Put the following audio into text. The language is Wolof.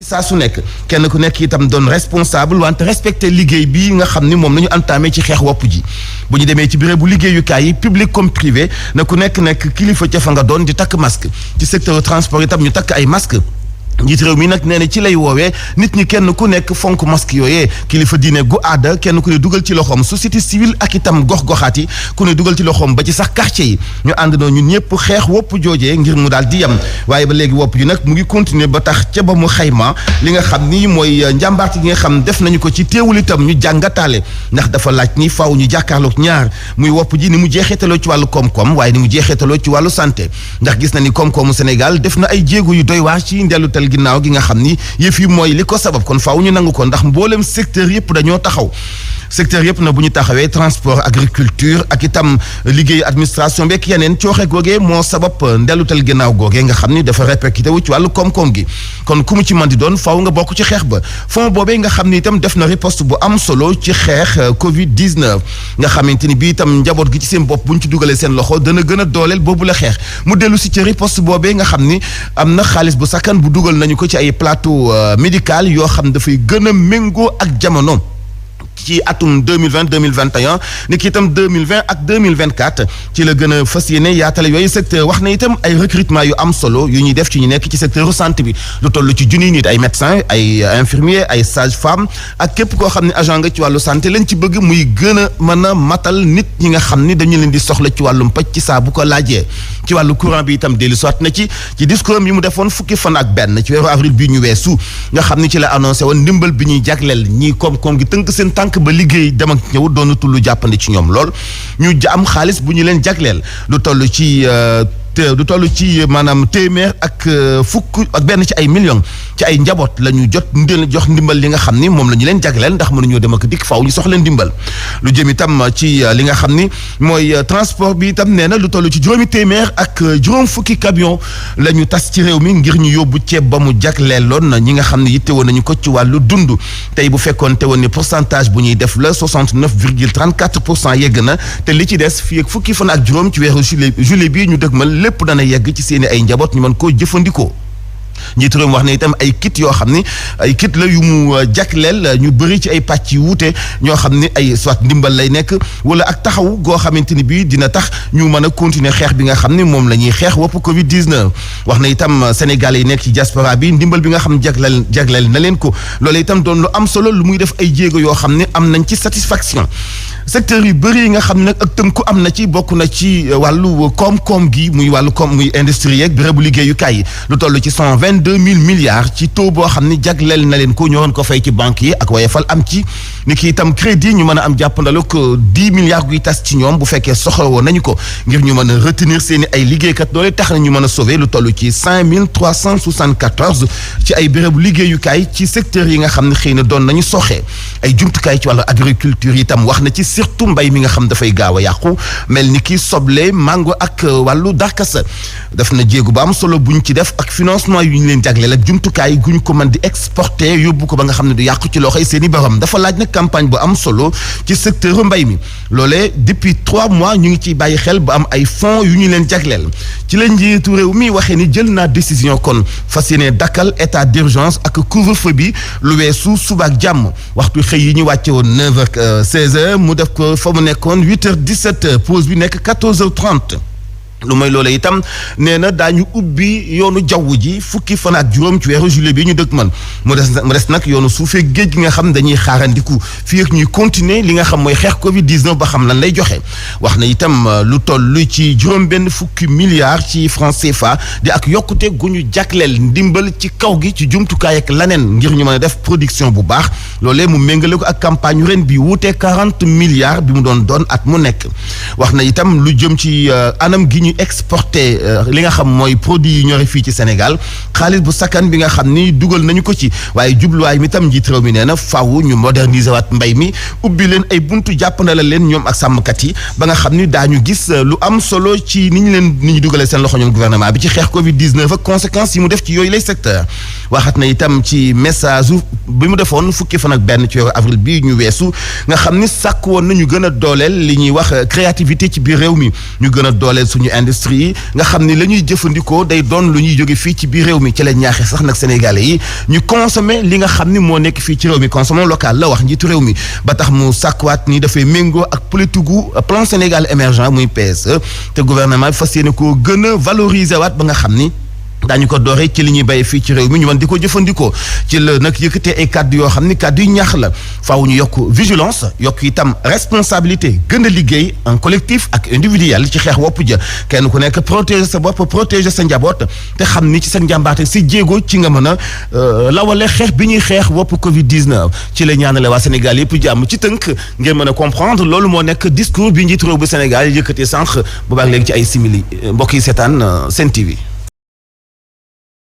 saa su nekk kenn ku nekk itam doon responsable wante respecté liggéey bi nga xam ni moom la ñu entamé ci xeex wopp ji bu ñu demee ci bérébu liggéeyukaay yi public comme privé na ku nekk kilifa ca fa nga doon di takk masque ci secteur transport itam ñu takk ay masque njiit réew mi nag nee na ci lay woowee nit ñi kenn ku nekk fonk masque yooyee kilifa diine gu aada kenn ku ne dugal ci loxoom société civile ak itam gox-goxaat yi ku ne dugal ci loxoom ba ci sax quartier yi ñu àndandoo ñun ñëpp xeex wopp joojee ngir mu daal di yem waaye ba léegi wopp ji nag mu ngi continuer ba tax ca ba mu xayma li nga xam ni mooy njàmbaarte gi nga xam def nañu ko ci teewul itam ñu jàngataale ndax dafa laaj ni faaw ñu jàkkaarloog ñaar muy wopp ji ni mu jeexeetaloo ci wàllu koom-koom waaye ni mu jeexeetaloo ci wàllu santé ndax gis na ni koom-koomu Sénégal def na ay jéego yu doy waar ci ndellutal ginnaaw gi nga xam ni yëf yi mooy li ko sabab kon faaw ñu nangu ko ndax mboolem secteur yëpp dañoo taxaw secteur yëpp na bu ñu taxawee transport agriculture ak itam liggéey administration beeg yeneen cooxe googee moo sabab ndellutal ginnaaw googee nga xam ni dafa répercuté wu ci wàllu koom-koom gi kon ku mu ci mën di doon faaw nga bokk ci xeex ba fond boobee nga xam ni itam def na riposte bu am solo ci xeex Covid 19 nga xamante ni bii itam njaboot gi ci seen bopp bu ñu ci dugalee seen loxo dana gën a dooleel boobu la xeex mu dellu si ci riposte boobee nga xam ni am na xaalis bu sakkan bu dugal nañu ko ci ay plateau médical yoo xam dafay gën a méngoo ak jamono ci atum 2020 2021 ni ki itam 2020 ak 2024 ci la gën a fas yéene yaatale yooyu secteur wax na itam ay recrutement yu am solo yu ñuy def ci ñu nekk ci secteur santé bi lu toll ci junniy nit ay médecins ay infirmiers ay sages-femmes ak képp koo xam ne agent nga ci wàllu santé lañ ci bëgg muy gën a mën a matal nit ñi nga xam ni dañu leen di soxla ci wàllum paj ci saa bu ko laajee ci wàllu courant bi itam dellu soit na ci discours yi mu defoon fukki fan ak benn ci weeru avril bii ñu weesu nga xam ni ci la annoncé woon ndimbal bi ñuy jagleel ñii koom-koom gi tënk seen tànk ba liggéey dem ak ñëw doonatul lu jàppandi ci ñoom lool ñu am xaalis bu ñu leen jagleel lu toll ci maanaam téeméer ak fukk ak benn ci ay millions ci ay njaboot la ñu jox ndimbal li nga xam ni moom la ñu leen jagleel ndax mënuñoo dem ak dikk faaw ñu soxla ndimbal lu jëm itam ci li nga xam ni mooy transport bi itam nee na lu toll ci juróomi téeméer ak juróom fukki camion la ñu tas ci réew mi ngir ñu yóbbu ceeb ba mu jagleeloon ñi nga xam ne yitte woon nañu ko ci wàllu dund tey bu fekkoon te woon ni pourcentage bu ñuy def la 69,34% yegg na te li ci des fii ak fukki fan ak juróom ci weeru juillet bii ñu dëgmal lépp dana yegg ci seeni ay njaboot ñu mën koo jëfandikoo njiitu réew mi wax ne itam ay kit yoo xam ni ay kit la yu mu jagleel ñu bëri ci ay pàcc yu wuute ñoo xam ni ay soit ndimbal lay nekk wala ak taxaw goo xamante ni bii dina tax ñu mën a continuer xeex bi nga xam ni moom la ñuy xeex wopp Covid 19 wax na itam Sénégalais yi nekk ci diaspora bi ndimbal bi nga xam jagleel na leen ko loolu itam doon lu am solo lu muy def ay jéego yoo xam ne am nañ ci satisfaction secteur yu bëri yi nga xam ne nag ak tënku am na ci bokk na ci wàllu koom-koom gi muy wàllu koom muy industrie yeeg bérébu liggéeyukaay yi lu toll ci 122 000 milliards ci taux boo xam ni jagleel na leen ko ñoroon ko fay ci banque yi ak Woyofal am ci ni ki itam crédit ñu mën a am jàppandalu ko 10 milliards guy tas ci ñoom bu fekkee soxla woon nañu ko ngir ñu mën a retenir seen i ay liggéeykat loolu tax na ñu mën a sauver lu toll ci 5374 ci ay bérébu liggéeyukaay ci secteur yi nga xam ne xëy na doon nañu soxee ay jumtukaay ci wàllu agriculture yi itam wax na ci surtout mbay mi nga xam dafay gaaw a yàqu mel ni ki soble mango ak wàllu darkasa def na jéegu ba am solo buñ ci def ak financement yu ñu leen jagleel ak jumtukaay guñ ko mën di exporter yóbbu ko ba nga xam ne du yàqu ci loxoy seen i borom dafa laaj nag campagne bu am solo ci secteur mbay mi loolee depuis 3 mois ñu ngi ciy bàyyi xel ba am ay fonds yu ñu leen jagleel ci la njiitu réew mi waxee ni jël naa décision kon fas yéene dakkal état d'urgence ak couvre-feu bi lu weesu suba ak jàmm waxtu xëy yi ñu wàcce woon 9h ak 16h mu def ko fa mu nekkoon 8h 17h pause bi nekk 14h30 lu may loola itam nee na daañu ubbi yoonu jaww ji fukki fan ak juróom ci weeru juillet bi ñu dëkk man mu des nag yoonu suufee géej gi nga xam dañuy xaarandiku fii ak ñuy continuer li nga xam mooy xeex Covid 19 ba xam lan lay joxe wax na itam lu toll ci juróom benn fukki milliards ci francs CFA di ak yokkute gu ñu jagleel ndimbal ci kaw gi ci jumtukaay ak laneen ngir ñu mën a def production bu baax loolee mu méngale ko ak campagne ren bi wuute 40 milliards bi mu doon at mu nekk wax na itam lu jëm ci anam gi ñu exporté li nga xam mooy produit yi ñore fii ci Sénégal xaalis bu sakkan bi nga xam ni dugal nañu ko ci waaye jubluwaay mi tam njiit réew mi nee na faaw ñu moderniser waat mbay mi ubbi leen ay buntu jàppandala leen ñoom ak sàmmkat yi ba nga xam ni daañu gis lu am solo ci ni ñu dugalee seen loxo ñoom gouvernement bi ci xeex Covid 19 ak conséquences yi mu def ci yooyu lay secteur waxat na itam ci message bi mu defoon fukki fan ak benn ci weeru avril bi ñu weesu nga xam ni sàkk woon na ñu gën a dooleel li ñuy wax créativité ci biir réew mi ñu gën a dooleel suñu industrie nga xam ni la ñuy jëfandikoo day doon lu ñuy jóge fii ci biir réew mi ci la ñaaxee sax nag sénégalais yi ñu consommer li nga xam ni moo nekk fii ci réew mi consommation locale la wax njiitu réew mi ba tax mu sàkkuwaat ni dafay méngoo ak politique gu plan Sénégal émergent muy PSE te gouvernement bi fas yéene koo gën a valoriser waat ba nga xam ni daañu ko dooree ci li ñuy béy fii ci réew mi ñu mën di ko jëfandikoo ci la nag yëkkatee ay kàddu yoo xam ni kàddu yu ñaax la faaw ñu yokk vigilance yokk itam responsabilité gën a liggéey en collectif ak individuel ci xeex wopp ja kenn ku nekk protéger sa bopp protéger sa njaboot te xam ni ci seen njàmbaarte si jéego ci nga mën a lawale xeex bi ñuy xeex wopp Covid 19 ci la ñaanale waa Sénégal yëpp jàmm ci tënk ngeen mën a comprendre loolu moo nekk discours bi njiitu réew bu Sénégal yëkkatee sànq boobaak léegi ci ay simili mbokk yi seetaan Sen TV.